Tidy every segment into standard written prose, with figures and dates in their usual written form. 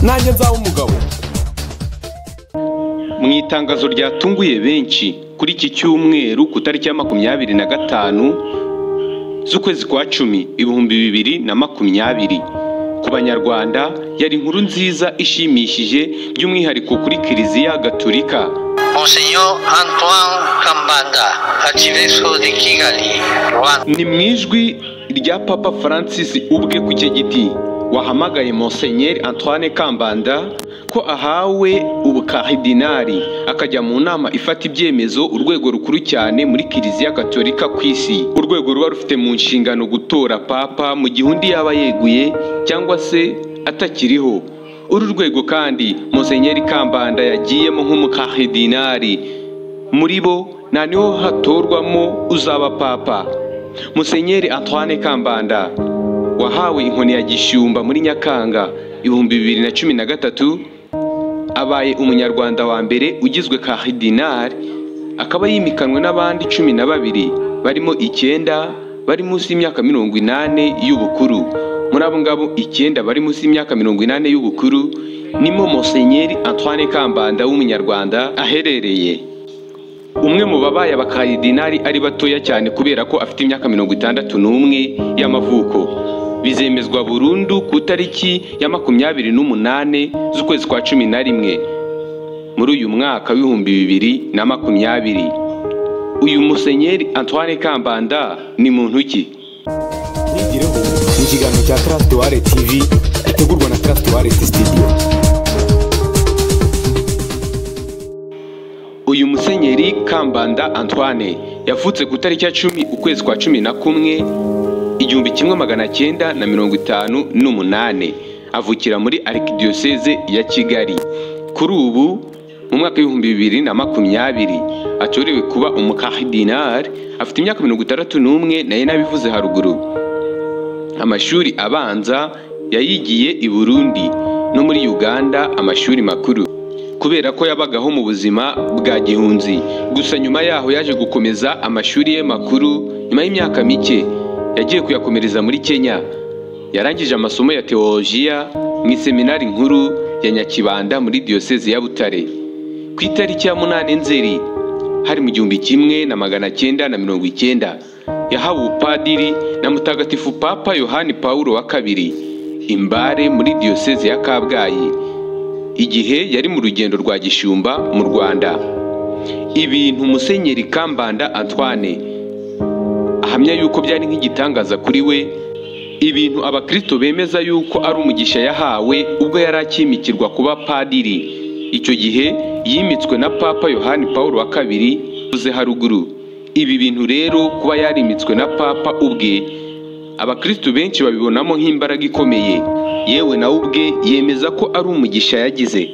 Nanjye nzaba umugabo. Mu itangazo ryatunguye benshi kuri iki cyumweru ku tariki ya 25 z'ukwezi kwa 10 2020 ku banyarwanda, yari inkuru nziza ishimishije by'umwihariko kuri Kiliziya Gatolika. Monsignor Antoine Kambanda, Arcivescovo de Kigali, Rwanda. Ni mu ijwi rya Papa Francis ubwe ku cyo giti wahamagaye Monseigneur Antoine Kambanda ko ahawe ubukardinali, akajya mu nama ifata ibyemezo, urwego rukuru cyane muri Kiliziya Gatolika ku isi, urwego ruba rufite mu nshingano gutora papa mu gihe undi yaba yeguye cyangwa se atakiriho. Uru rwego kandi Monseigneur Kambanda yagiyemo nk'umukardinali, muri bo nta niho hatorwamo uzaba papa. Monseigneur Antoine Kambanda wahawe inkoni ya gishumba muri Nyakanga 2013, abaye umunyarwanda wa mbere ugizwe kardinali, akaba yimikanwe n'abandi 12 barimo 9 bari munsi y'imyaka 80 y'ubukuru. Muri abo ngabo 9 bari munsi y'imyaka 80 y'ubukuru nimo Monseigneur Antoine Kambanda w'umunyarwanda aherereye. Umwe mu babaye abakardinali ari batoya cyane kubera ko afite imyaka 61 y'amavuko. Bizemezwa burundu ku tariki ya 28 z'ukwezi kwa 11 muri uyu mwaka w'2020. Uyu Musenyeri Antoine Kambanda ni muntu ki? Mwigireho ni ikiganiro cya Trust Wallet TV gitegurwa na Trust Wallet Studio. Uyu Musenyeri Kambanda Antoine yavutse ku tariki ya 10 ukwezi kwa 11 1958, avukira muri Archdiocese ya Kigali. Kuri ubu mu mwaka w'2020 atorewe kuba umukardinali, afite imyaka 61 naye nabivuze haruguru. Amashuri abanza yayigiye i Burundi no muri Uganda amashuri makuru, kubera ko yabagaho mu buzima bwa gihunzi. Gusa nyuma yaho yaje gukomeza amashuri ye makuru nyuma y'imyaka mike yagiye kuyakomereza muri Kenya. Yarangije amasomo ya teologiya mu iseminari nkuru ya Nyakibanda muri Diocese ya Butare. Ku itariki ya 8 Nzeri hari mu 1990 yahawe ubupadiri na Mutagatifu Papa Yohani Paulo wa II imbare muri Diocese ya Kabgayi, igihe yari mu rugendo rwa gishumba mu Rwanda. Ibintu Musenyeri Kambanda Antoine ahamya yuko byari nk'igitangaza kuri we, ibintu abakristo bemeza yuko ari umugisha yahawe ubwo yari akimikirwa kuba padiri. Icyo gihe yimitswe na Papa Yohani Paulo wa II uze haruguru. Ibi bintu rero kuba yarimitswe na Papa ubwe, abakristo benshi babibonamo nk'imbaraga ikomeye. Yewe nawe ubwe yemeza ko ari umugisha yagize.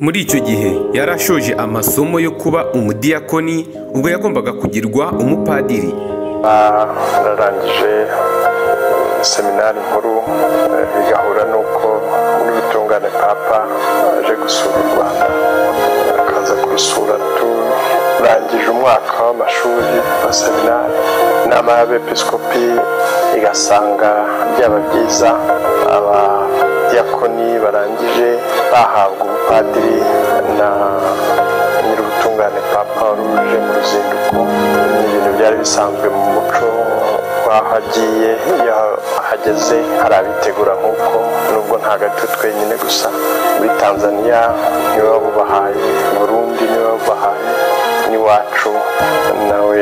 Muri icyo gihe yarashoje amasomo yo kuba umudiyakoni ubwo yagombaga kugirwa umupadiri. Narangije seminari nkuru, bigahura nuko n'ubutungane Papa aje gusura u Rwanda, akaza kurusura turangije umwaka w'amashuri wa seminari. Inama y'abepiskopi igasanga byaba byiza abadiyakoni barangije bahabwa ubupadiri na nyir'ubutungane Papa wari uje mu ruzinduko. Ni ibintu byari bisanzwe mu muco w'aho agiye, iyo ahageze hari abitegura nk'uko, nubwo ntabwo ari twe twenyine gusa. Muri Tanzania niwe wabubahaye, Burundi niwe wabubahaye, n'iwacu nawe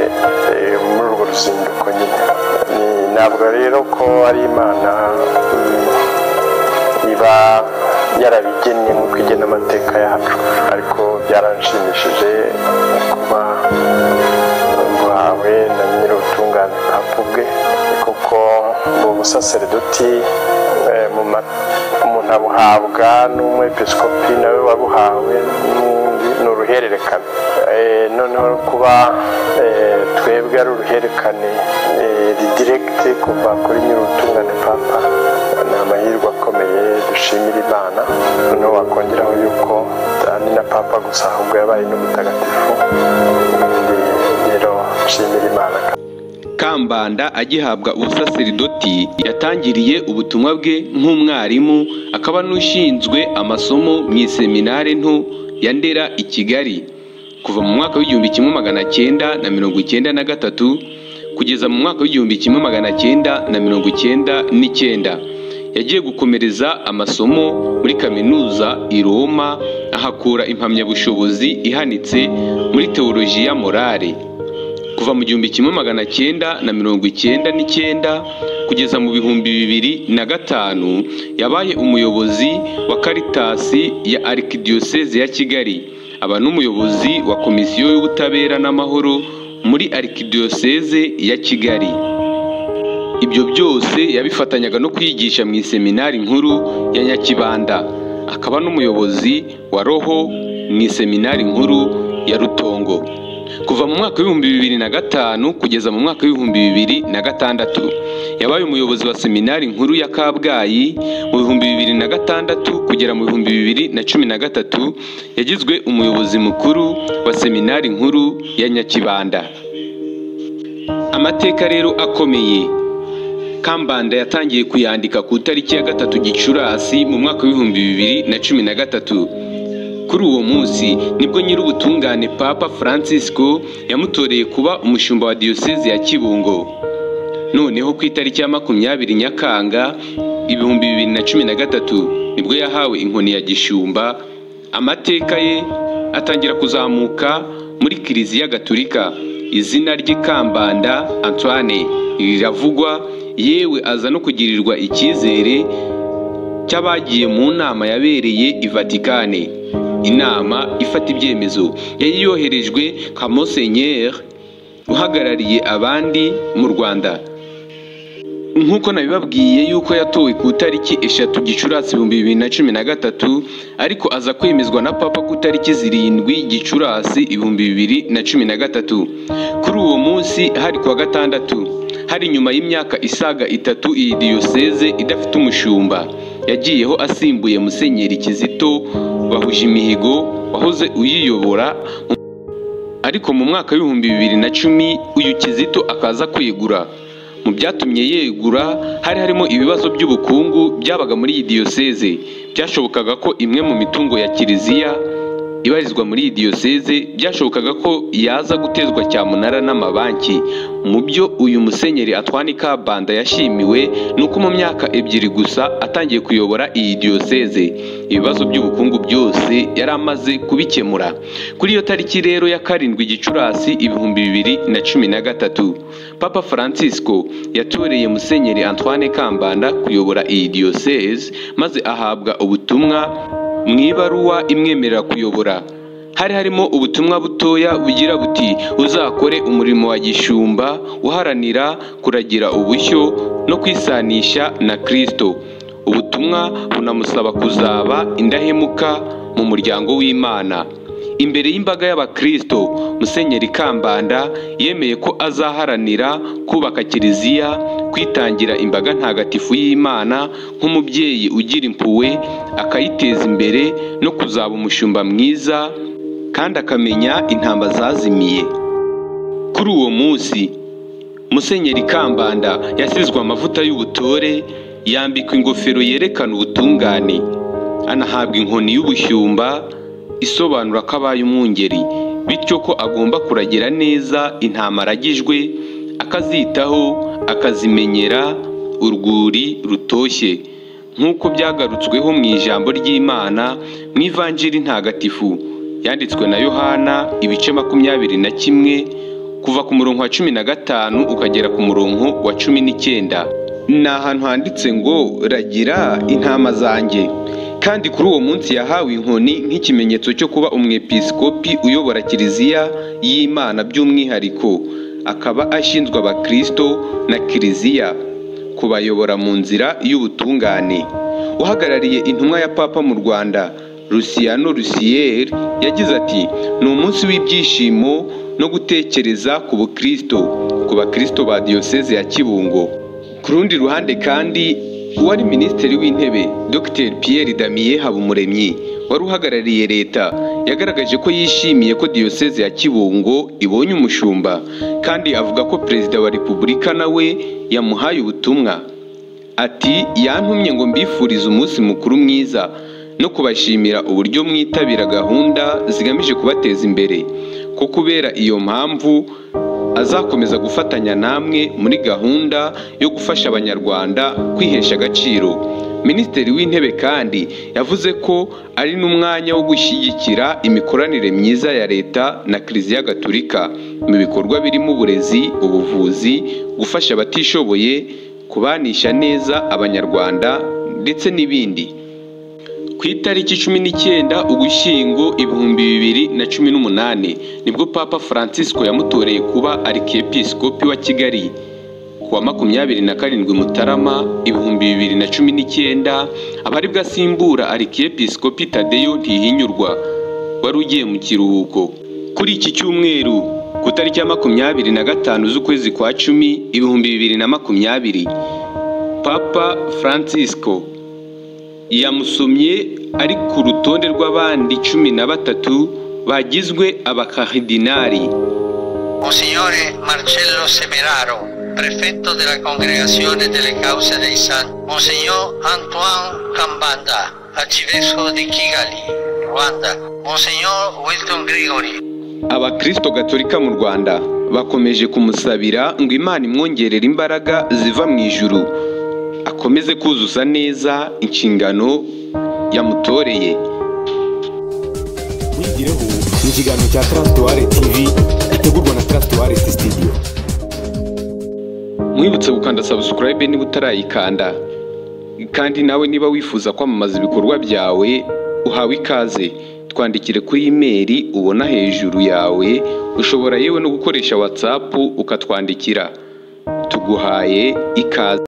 muri urwo ruzinduko nyine. Ntabwo rero ko ari Imana iba yarabigennye nk'uko igena amateka yacu, ariko byaranshimishije kuba buhawe na nyir'ubutungane Papa ubwe, kuko ubu busaseredoti umuntu abuhabwa n'umwepiskopi nawe wabuhawe ni uruhererekane. Noneho kuba twebwe ari uruhererekane diregite kuva kuri nyir'ubutungane Papa, ni amahirwe akomeye dushimira Imana. Noneho wakongeraho yuko ni na Papa gusa ahubwo yabaye n'umutagatifu, rero nshimira Imana. Kambanda agihabwa ubusaseridoti yatangiriye ubutumwa bwe nk'umwarimu, akaba n'ushinzwe amasomo mu iseminari nto ya Ndera i Kigali kuva mu mwaka w'1993 kugeza mu mwaka w'1999. Yagiye gukomereza amasomo muri kaminuza i Roma, ahakura impamyabushobozi ihanitse muri teolojiya morale. Kuva mu 1999 kugeza mu 2005 yabaye umuyobozi wa Caritas ya Archdiocese ya Kigali, aba n'umuyobozi wa Komisiyo y'Ubutabera n'Amahoro muri Archdiocese ya Kigali. Ibyo byose yabifatanyaga no kwigisha mu iseminari nkuru ya Nyakibanda, akaba n'umuyobozi wa roho mu iseminari nkuru ya Rutongo. Kuva mu mwaka w'2005 kugeza mu mwaka w'2006 yabaye umuyobozi wa seminari nkuru ya Kabgayi. Mu 2006 kugera mu 2013 yagizwe umuyobozi mukuru wa seminari nkuru ya Nyakibanda. Amateka rero akomeye Kambanda yatangiye kuyandika ku itariki ya 3 Gicurasi mu mwaka w'2013. Kuri uwo munsi nibwo nyir'ubutungane Papa Francisco yamutoreye kuba umushumba wa Diocese ya Kibungo. Noneho ku itariki ya 20 Nyakanga 2013 nibwo yahawe inkoni ya gishumba. Amateka ye atangira kuzamuka muri Kiliziya Gatolika. Izina rye Kambanda Antoine riravugwa, yewe aza no kugirirwa icyizere cy'abagiye mu nama yabereye i Vatikane, inama ifata ibyemezo. Yari yoherejwe nka Monseigneur uhagarariye abandi mu Rwanda. Nk'uko nabibabwiye yuko yatowe ku itariki 3 Gicurasi 2013, ariko aza kwemezwa na Papa ku itariki 7 Gicurasi 2013. Kuri uwo munsi hari kuwa gatandatu, hari nyuma y'imyaka isaga 3 iyi diyoseze idafite umushumba. Yagiyeho asimbuye Musenyeri Kizito Bahuje Imihigo wahoze uyiyobora, ariko mu mwaka w'2010 uyu Kizito akaza kwegura. Mu byatumye yegura hari harimo ibibazo by'ubukungu byabaga muri iyi diyoseze. Byashobokaga ko imwe mu mitungo ya Kiliziya ibarizwa muri iyi diyoseze byashobokaga ko yaza gutezwa cyamunara n'amabanki. Mu byo uyu Musenyeri Antoine Kambanda yashimiwe nuko mu myaka 2 gusa atangiye kuyobora iyi diyoseze, ibibazo by'ubukungu byose yari amaze kubikemura. Kuri iyo tariki rero ya 7 Gicurasi 2013 Papa Francisco yatoreye Musenyeri Antoine Kambanda kuyobora iyi diyoseze, maze ahabwa ubutumwa mu ibaruwa imwemerera kuyobora. Hari harimo ubutumwa butoya bugira buti: uzakore umurimo wa gishumba uharanira kuragira ubushyo no kwisanisha na Kristo. Ubutumwa bunamusaba kuzaba indahemuka mu muryango w'Imana. Imbere y'imbaga y'Abakristo, Musenyeri Kambanda yemeye ko azaharanira kubaka Kiliziya, kwitangira imbaga ntagatifu y'Imana nk'umubyeyi ugira impuhwe, akayiteza imbere no kuzaba umushumba mwiza kandi akamenya intama zazimiye. Kuri uwo munsi Musenyeri Kambanda yasizwe amavuta y'ubutore, yambikwa ingofero yerekana ubutungane, anahabwa inkoni y'ubushyumba isobanura ko abaye umwungeri, bityo ko agomba kuragira neza intama aragijwe, akazitaho, akazimenyera urwuri rutoshye, nk'uko byagarutsweho mu ijambo ry'Imana mu Ivanjiri ntagatifu yanditswe na Yohana ibice 21 kuva ku murongo wa 15 ukagera ku murongo wa 19. Ni ahantu handitse ngo ragira intama zanjye. Kandi kuri uwo munsi yahawe inkoni nk'ikimenyetso cyo kuba umwepiskopi uyobora Kiliziya y'Imana by'umwihariko, akaba ashinzwe abakristo na Kiliziya kubayobora mu nzira y'ubutungane. Uhagarariye intumwa ya Papa mu Rwanda, Luciano Lucier, yagize ati: ni umunsi w'ibyishimo no gutekereza ku bukristo, ku bakristo ba Diyoseze ya Kibungo. Ku rundi ruhande kandi, uwari minisitiri w'intebe Dr Pierre Damien Habumuremyi wari uhagarariye leta yagaragaje ko yishimiye ko Diyoseze ya Kibungo ibonye umushumba, kandi avuga ko Perezida wa Repubulika nawe yamuhaye ubutumwa. Ati yantumye ngo mbifurize umunsi mukuru mwiza no kubashimira uburyo mwitabira gahunda zigamije kubateza imbere, ko kubera iyo mpamvu azakomeza gufatanya namwe muri gahunda yo gufasha Abanyarwanda kwihesha agaciro. Minisitiri w'Intebe kandi yavuze ko ari n'umwanya wo gushyigikira imikoranire myiza ya Leta na Kiliziya Gatolika mu bikorwa birimo uburezi, ubuvuzi, gufasha abatishoboye, kubanisha neza Abanyarwanda ndetse n'ibindi. Ku itariki 19 Ugushyingo 2018 nibwo Papa Francisco yamutoreye kuba Arkiyepiskopi wa Kigali. Kuwa 27 Mutarama 2019 abari bwasimbura Arkiyepiskopi Tadeyo Ntihinyurwa wari ugiye mu kiruhuko. Kuri iki cyumweru ku tariki ya 25 z'ukwezi kwa 10 2020 Papa Francisco yamusomye ari ku rutonde rw'abandi 13 bagizwe abakaridinari. Monsignore Marcello Semeraro, prefetto della Congregazione delle Cause dei Santi, Monsignor Antoine Kambanda, arcivescovo di Kigali, Rwanda, Monsignor Wilton Gregory. Abakristo Gatolika mu Rwanda bakomeje kumusabira ngo Imana imwongerere imbaraga ziva mu ijuru, akomeze kuzuza neza inshingano yamutoreye. Mwigireho ni ikiganiro cya Trust TV gitegurwa na Trust Studio. Mwibutse gukanda subscribe niba utarayikanda, kandi nawe niba wifuza kwamamaza ibikorwa byawe uhawe ikaze. Twandikire kuri email ubona hejuru yawe, ushobora yewe no gukoresha WhatsApp ukatwandikira. Tuguhaye ikaze.